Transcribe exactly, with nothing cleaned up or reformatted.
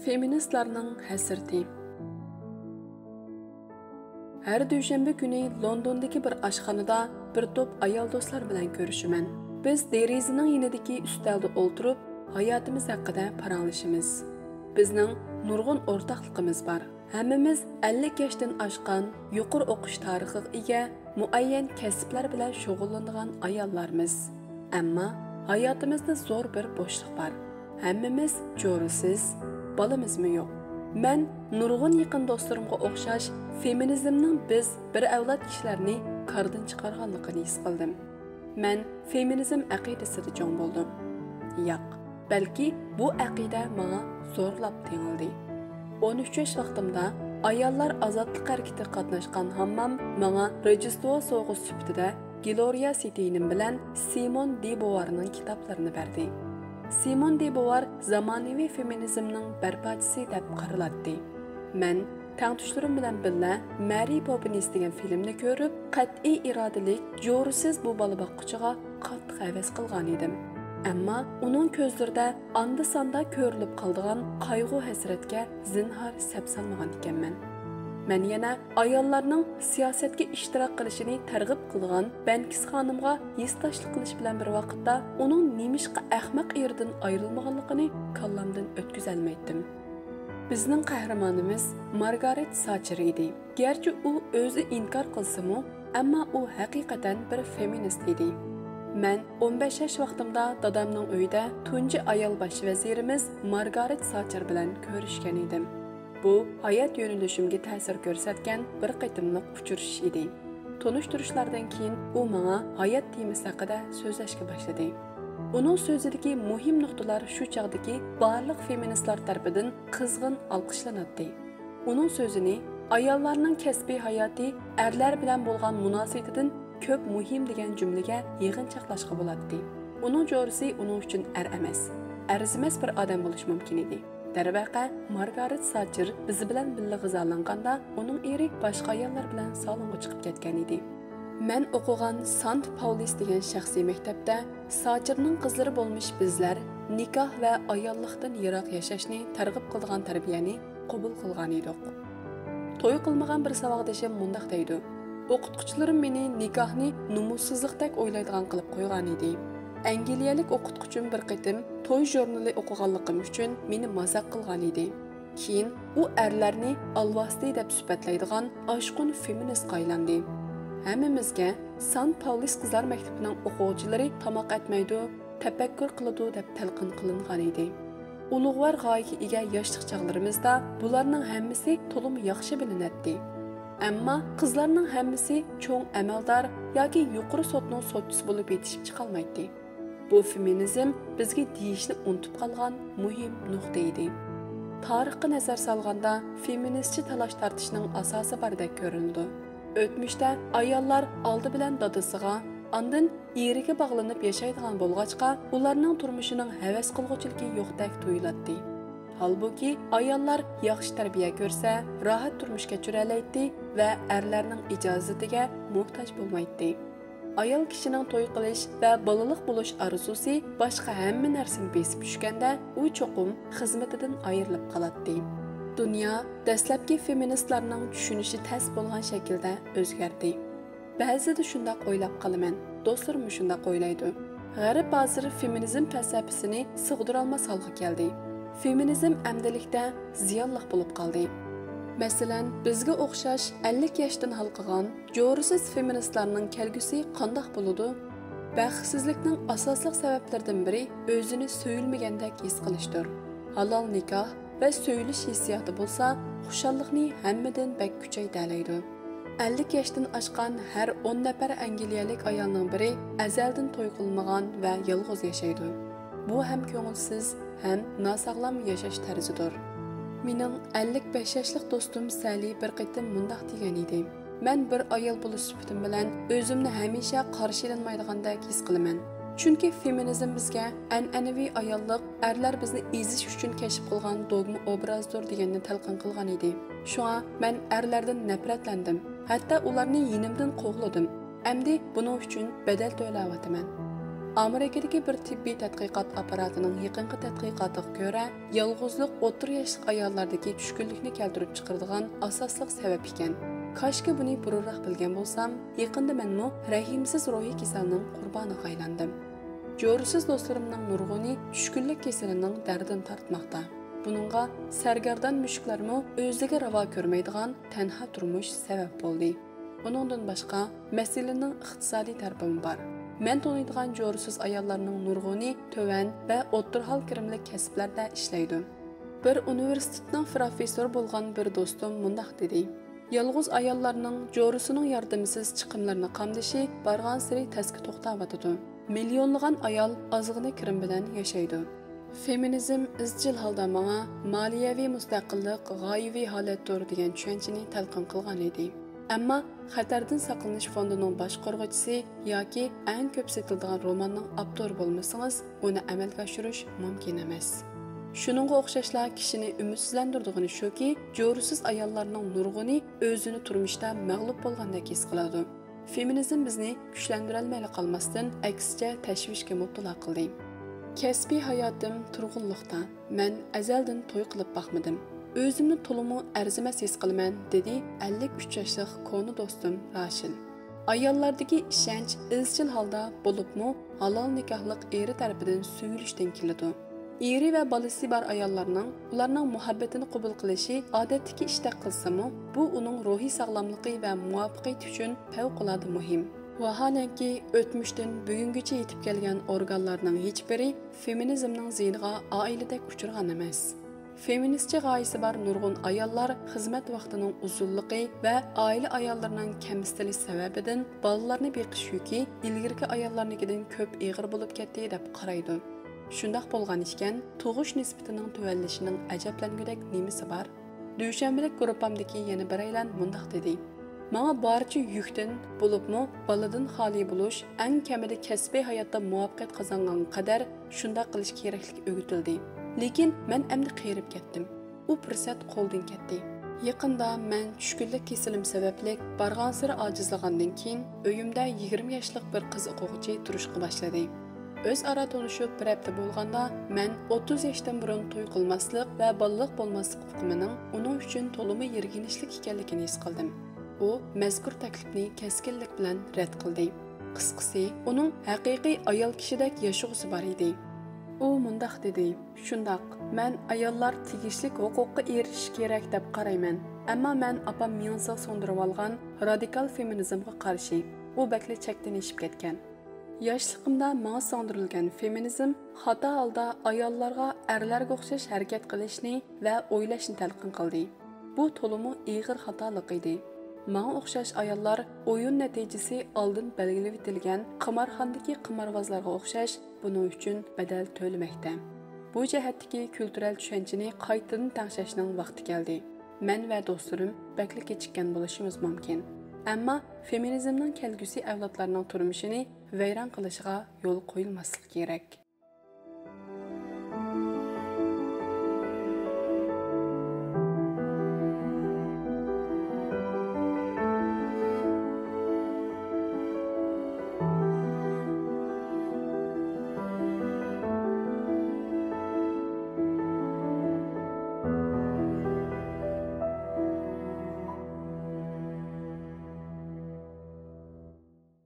فېمىنىستلارنىڭ ھەسرىتى. ھەر دۈشەنبە كۈنى لوندوندىكى بىر ئاشخانىدا بىر توپ ئايال دوستلار بىلەن كۆرۈشىمەن. بىز دېرىزىنىڭ يېنىدىكى ئۈستەلدە ئولتۇرۇپ، ھاياتىمىز ھەققىدە پاراڭلىشىمىز. بىزنىڭ نۇرغۇن ئورتاقلىقىمىز بار. ھەممىمىز ئەللىك ياشتىن ئاشقان، يۇقىرى ئوقۇش تارىخىغا ئىگە، مۇئەييەن كەسىپلەر بىلەن شۇغۇللىنىدىغان ئاياللارمىز. ئەمما ھاياتىمىزدا زور بىر بوشلۇق بار. ھەممىمىز جورىسىز، بالىمىزمۇ يوق. مەن نۇرغۇن يېقىن دوستلىرىمغا ئوخشاش فېمىنىزمنىڭ بىز بىر ئەۋلاد كىشىلەرنى كاردىن چىقارغانلىقىنى ھېس قىلدىم. مەن فېمىنىزم ئەقىدىسىدە چوڭ بولدۇم. ياق، بەلكى بۇ ئەقىدە ماڭا زورلاپ تېڭىلدى. ئون ئۈچ ياش ۋاقتىمدا ئاياللار ئازادلىق ھەرىكىتىگە قاتناشقان ھاممام ماڭا روژدېستۋو سوۋغىسى سۈپىتىدە گلورىيا ستېينېم بىلەن سىمون دې بوۋارنىڭ كىتابلىرىنى بەردى. سىمون دې بوۋار زامانىۋى فېمىنىزمنىڭ بەرپاچىسى دەپ قارىلاتتى. مەن تەڭتۇشلىرىم بىلەن بىللە مەرى پوپىنس دېگەن فىلىمنى كۆرۈپ، قەتئىي ئىرادىلىك، جورىسىز بۇ بالا باققۇچىغا قاتتىق ھەۋەس قىلغان ئىدىم. ئەمما ئۇنىڭ كۆزلىرىدە ئاندا-ساندا كۆرۈلۈپ قالىدىغان قايغۇ-ھەسرەتكە زىنھار سەپ سالمىغان ئىكەنمەن. مەن يەنە ئاياللارنىڭ سىياسەتكە ئىشتىراك قىلىشىنى تەرغىب قىلىدىغان بەنكىس خانىمغا ھېسداشلىق قىلىش بىلەن بىر ۋاقىتتا، ئۇنىڭ نېمىشقا ئەخمەق ئېرىدىن ئايرىلمىغانلىقىنى كاللامدىن ئۆتكۈزەلمەيتتىم. بىزنىڭ قەھرىمانىمىز مارگارېت ساتچېر ئىدى. گەرچە ئۇ ئۆزى ئىنكار قىلسىمۇ، ئەمما ئۇ ھەقىقەتەن بىر فېمىنىست ئىدى. مەن ئون بەش ياش ۋاقتىمدا دادامنىڭ ئۆيىدە تۇنجى ئايال باش ۋەزىرىمىز مارگارېت ساتچېر بىلەن كۆرۈشكەن ئىدىم. بۇ ھايات يۆنىلىشىمگە تەسىر كۆرسەتكەن بىر قېتىملىق ئۇچرىشىش ئىدى. تونۇشتۇرۇشلاردىن كېيىن ئۇ ماڭا ھايات تېمىسى ھەققىدە سۆزلەشكە باشلىدى. ئۇنىڭ سۆزىدىكى مۇھىم نۇقتىلار شۇ چاغدىكى بارلىق فېمىنىستلار تەرىپىدىن قىزغىن ئالقىشلىناتتى. ئۇنىڭ سۆزىنى ئاياللارنىڭ كەسپىي ھاياتى ئەرلەر بىلەن بولغان مۇناسىۋىتىدىن كۆپ مۇھىم دېگەن جۈملىگە يىغىنچاقلاشقا بولاتتى. ئۇنىڭ جورىسى ئۇنىڭ ئۈچۈن ئەر ئەمەس، ئەرزىمەس بىر ئادەم بولۇشى مۇمكىن ئىدى. دەرۋەقە، مارگارېت ساتچېر بىز بىلەن بىللە غىزالانغاندا، ئۇنىڭ ئېرى باشقا ئاياللار بىلەن سالونغا چىقىپ كەتكەن ئىدى. مەن ئوقۇغان سانت پاولىس دېگەن شەخسىي مەكتەپتە ساتچېرنىڭ قىزلىرى بولمىش بىزلەر نىكاھ ۋە ئاياللىقتىن يىراق ياشاشنى تەرغىب قىلىدىغان تەربىيەنى قوبۇل قىلغان ئىدۇق. توي قىلمىغان بىر ساۋاقدىشىم مۇنداق دەيدۇ: «ئوقۇتقۇچىلىرىم مېنى نىكاھنى نومۇسسىزلىقتەك ئويلايدىغان قىلىپ قويغان ئىدى. ئەنگلىيەلىك ئوقۇتقۇچىم بىر قېتىم توي ژۇرنىلى ئوقۇغانلىقىم ئۈچۈن مېنى مازاق قىلغان ئىدى.» كېيىن ئۇ ئەرلەرنى ئالۋاستى دەپ سۈپەتلەيدىغان ئاشقۇن فېمىنىستقا ئايلاندى. ھەممىمىزگە سان پاولىس قىزلار مەكتىپىنىڭ ئوقۇغۇچىلىرى تاماق ئەتمەيدۇ، تەپەككۇر قىلىدۇ دەپ تەلقىن قىلىنغان ئىدى. ئۇلۇغۋار غايىگە ئىگە ياشلىق چاغلىرىمىزدا بۇلارنىڭ ھەممىسى تولىمۇ ياخشى بىلىنەتتى. ئەمما قىزلارنىڭ ھەممىسى چوڭ ئەمەلدار ياكى يۇقىرى سوتنىڭ سوتچىسى بولۇپ يېتىشىپ چىقالمايتتى. بۇ فېمىنىزم بىزگە دېيىشنى ئۇنتۇپ قالغان مۇھىم نۇقتا ئىدى. تارىخقا نەزەر سالغاندا، فېمىنىستچە تالاش-تارتىشنىڭ ئاساسى باردەك كۆرۈنىدۇ. ئۆتمۈشتە ئاياللار ئالدى بىلەن دادىسىغا، ئاندىن ئېرىگە باغلىنىپ ياشايدىغان بولغاچقا، ئۇلارنىڭ تۇرمۇشىنىڭ ھەۋەس قىلغۇچىلىكى يوقتەك تۇيۇلاتتى. ھالبۇكى، ئاياللار ياخشى تەربىيە كۆرسە، راھەت تۇرمۇش كەچۈرەلەيتتى ۋە ئەرلەرنىڭ ئىجازىتىگە موھتاج بولمايتتى. ئايال كىشىنىڭ توي قىلىش ۋە بالىلىق بولۇش ئارزۇسى باشقا ھەممە نەرسىنى بېسىپ چۈشكەندە، ئۇ چوقۇم خىزمىتىدىن ئايرىلىپ قالاتتى. دۇنيا دەسلەپكى فېمىنىستلارنىڭ چۈشىنىشى تەس بولغان شەكىلدە ئۆزگەردى. بەزىدە شۇنداق ئويلاپ قالىمەن، دوستلىرىممۇ شۇنداق ئويلايدۇ. غەرب ھازىر فېمىنىزم پەلسەپىسىنى سىغدۇرالماس ھالغا كەلدى. فېمىنىزم ئەمدىلىكتە زىيانلىق بولۇپ قالدى. مەسىلەن، بىزگە ئوخشاش ئەللىك ياشتىن ھالقىغان جورىسىز فېمىنىستلارنىڭ كەلگۈسى قانداق بولىدۇ؟ بەختسىزلىكنىڭ ئاساسلىق سەۋەبلىرىدىن بىرى ئۆزىنى سۆيۈلمىگەندەك ھېس قىلىشتۇر. ھالال نىكاھ ۋە سۆيۈلۈش ھېسسىياتى بولسا خۇشاللىقنى ھەممىدىن بەك كۈچەيتەلەيدۇ. ئەللىك ياشتىن ئاشقان ھەر ئون نەپەر ئەنگلىيەلىك ئايالنىڭ بىرى ئەزەلدىن توي قىلمىغان ۋە يالغۇز ياشايدۇ. بۇ ھەم كۆڭۈلسىز، ھەم ناساغلام ياشاش تەرزىدۇر. مېنىڭ ئەللىك بەش ياشلىق دوستۇم سەلى بىر قېتىم مۇنداق دېگەن ئىدى: «مەن بىر ئايال بولۇش سۈپىتىم بىلەن ئۆزۈمنى ھەمىشە قارشى ئېلىنمايدىغاندەك ھېس قىلىمەن. چۈنكى فېمىنىزم بىزگە ئەنئەنىۋى ئاياللىق، ئەرلەر بىزنى ئېزىش ئۈچۈن كەشىپ قىلغان دوگما ئوبرازدۇر دېگەننى تەلقىن قىلغان ئىدى. شۇڭا مەن ئەرلەردىن نەپرەتلەندىم، ھەتتا ئۇلارنى يېنىمدىن قوغلىدىم. ئەمدى بۇنىڭ ئۈچۈن بەدەل تۆلەۋاتىمەن.» ئامېرىكىدىكى بىر تېببىي تەتقىقات ئاپپاراتىنىڭ يېقىنقى تەتقىقاتىغا كۆرە، يالغۇزلۇق ئوتتۇرا ياشلىق ئاياللاردىكى چۈشكۈنلۈكنى كەلتۈرۈپ چىقىرىدىغان ئاساسلىق سەۋەب ئىكەن. كاشكى بۇنى بۇرۇنراق بىلگەن بولسام، يېقىندا مەنمۇ رەھىمسىز روھىي كېسەلنىڭ قۇربانىغا ئايلاندىم. جورىسىز دوستلىرىمنىڭ نۇرغۇنى چۈشكۈنلۈك كېسىلىنىڭ دەردىنى تارتماقتا. بۇنىڭغا سەرگەردان مۈشۈكلەرمۇ ئۆزىگە راۋا كۆرمەيدىغان تەنھا تۇرمۇش سەۋەب بولدى. ئۇنىڭدىن باشقا، مەسىلىنىڭ ئىقتىسادىي تەرىپىمۇ بار. مەن تونۇيدىغان جورىسىز ئاياللارنىڭ نۇرغۇنى تۆۋەن ۋە ئوتتۇرا ھال كىرىملىك كەسىپلەردە ئىشلەيدۇ. بىر ئۇنىۋېرسىتېتنىڭ پروفېسسورى بولغان بىر دوستۇم مۇنداق دېدى: يالغۇز ئاياللارنىڭ جورىسىنىڭ ياردىمىسىز چىقىملىرىنى قامدىشى بارغانسېرى تەسكە توختاۋاتىدۇ. مىليونلىغان ئايال ئازغىنە كىرىم بىلەن ياشايدۇ. فېمىنىزم ئىزچىل ھالدا ماڭا مالىيەۋى مۇستەقىللىق غايىۋى ھالەتتۇر دېگەن چۈشەنچىنى تەلقىن قىلغان ئىدى. ئەمما خەتەردىن ساقلىنىش فوندىنىڭ باشقۇرغۇچىسى ياكى ئەڭ كۆپ سېتىلىدىغان روماننىڭ ئاپتورى بولمىسىڭىز، ئۇنى ئەمەلگە ئاشۇرۇش مۇمكىن ئەمەس. شۇنىڭغا ئوخشاشلا كىشىنى ئۈمىدسىزلەندۈرىدىغىنى شۇكى، جورىسىز ئاياللارنىڭ نۇرغۇنى ئۆزىنى تۇرمۇشتا مەغلۇپ بولغاندەك ھېس قىلىدۇ. فېمىنىزم بىزنى كۈچلەندۈرەلمەيلا قالماستىن، ئەكسىچە تەشۋىشكە مۇپتىلا قىلدى. كەسپىي ھاياتىم تۇرغۇنلۇقتا، مەن ئەزەلدىن توي قىلىپ باقمىدىم. ئۆزۈمنى تولىمۇ ئەرزىمەس ھېس قىلىمەن، دېدى ئەللىك ئۈچ ياشلىق كونا دوستۇم راشىل. ئاياللاردىكى ئىشەنچ ئىزچىل ھالدا، بولۇپمۇ ھالال نىكاھلىق ئېرى تەرىپىدىن سۆيۈلۈشتىن كېلىدۇ. ئېرى ۋە بالىسى بار ئاياللارنىڭ ئۇلارنىڭ مۇھەببىتىنى قوبۇل قىلىشى ئادەتتىكى ئىشتەك قىلسىمۇ، بۇ ئۇنىڭ روھىي ساغلاملىقى ۋە مۇۋەپپەقىيىتى ئۈچۈن پەۋقۇلئاددە مۇھىم. ۋاھالەنكى، ئۆتمۈشتىن بۈگۈنگىچە يېتىپ كەلگەن ئورگانلارنىڭ ھېچبىرى فېمىنىزمنىڭ زىيىنىغا ئائىلىدەك ئۇچرىغان ئەمەس. فېمىنىستچە غايىسى بار نۇرغۇن ئاياللار خىزمەت ۋاقتىنىڭ ئۇزۇنلۇقى ۋە ئائىلە ئاياللىرىنىڭ كەمسىتىلىش سەۋەبىدىن بالىلارنى بېقىش يۈكى ئىلگىرىكى ئاياللارنىڭكىدىن كۆپ ئېغىر بولۇپ كەتتى، دەپ قارايدۇ. شۇنداق بولغان ئىكەن، تۇغۇش نىسبىتىنىڭ تۆۋەنلىشىنىڭ ئەجەبلەنگۈدەك نېمىسى بار؟ دۈشەنبىلىك گۇرۇپپامدىكى يەنە بىرەيلەن مۇنداق دېدى: ماڭا بارچە يۈكتىن، بولۇپمۇ بالىدىن خالىي بولۇش، ئەڭ كەمىدە كەسپىي ھاياتتا مۇۋەپپەقىيەت قازانغانغا قەدەر شۇنداق قىلىش كېرەكلىكى ئۆگىتىلدى. لېكىن مەن ئەمدى قېرىپ كەتتىم. ئۇ پۇرسەت قولدىن كەتتى. يېقىندا مەن چۈشكۈنلۈك كېسىلىم سەۋەبلىك بارغانسېرى ئاجىزلىغاندىن كېيىن، ئۆيۈمدە يىگىرمە ياشلىق بىر قىز ئوقۇغۇچى تۇرۇشقا باشلىدى. ئۆزئارا تونۇشۇپ بىر ھەپتە بولغاندا، مەن ئوتتۇز ياشتىن بۇرۇن توي قىلماسلىق ۋە بالىلىق بولماسلىق ئۇقۇمىنىڭ ئۇنىڭ ئۈچۈن تولىمۇ يىرگىنچلىك ئىكەنلىكىنى ھېس قىلدىم. ئۇ مەزكۇر تەكلىپنى كەسكىنلىك بىلەن رەت قىلدى. قىسقىسى، ئۇنىڭ ھەقىقىي ئايال كىشىدەك ياشىغۇسى بار ئىدى. ئۇ مۇنداق دېدى: شۇنداق، مەن ئاياللار تېگىشلىك ھوقۇققا ئېرىشىشى كېرەك دەپ قارايمەن. ئەمما مەن ئاپام مىڭسىغ سىڭدۈرۈۋالغان رادىكال فېمىنىزمغا قارشى. ئۇ بەكلا چەكتىن ئېشىپ كەتكەن. ياشلىقىمدا ماڭا سىڭدۈرۈلگەن فېمىنىزم خاتا ھالدا ئاياللارغا ئەرلەرگە ئوخشاش ھەرىكەت قىلىشنى ۋە ئويلاشنى تەلقىن قىلدى. بۇ تولىمۇ ئېغىر خاتالىق ئىدى. ماڭا ئوخشاش ئاياللار ئويۇن نەتىجىسى ئالدىن بەلگىلىۋېتىلگەن قىمارخانىدىكى قىمارۋازلارغا ئوخشاش بۇنىڭ ئۈچۈن بەدەل تۆلىمەكتە. بۇ جەھەتتىكى كۈلتۈرەل چۈشەنچىنى قايتىدىن تەڭشەشنىڭ ۋاقتى كەلدى. مەن ۋە دوستلىرىم بەكلا كېچىككەن بولۇشىمىز مۇمكىن. ئەمما فېمىنىزمنىڭ كەلگۈسى ئەۋلادلارنىڭ تۇرمۇشىنى ۋەيران قىلىشىغا يول قويۇلماسلىقى كېرەك.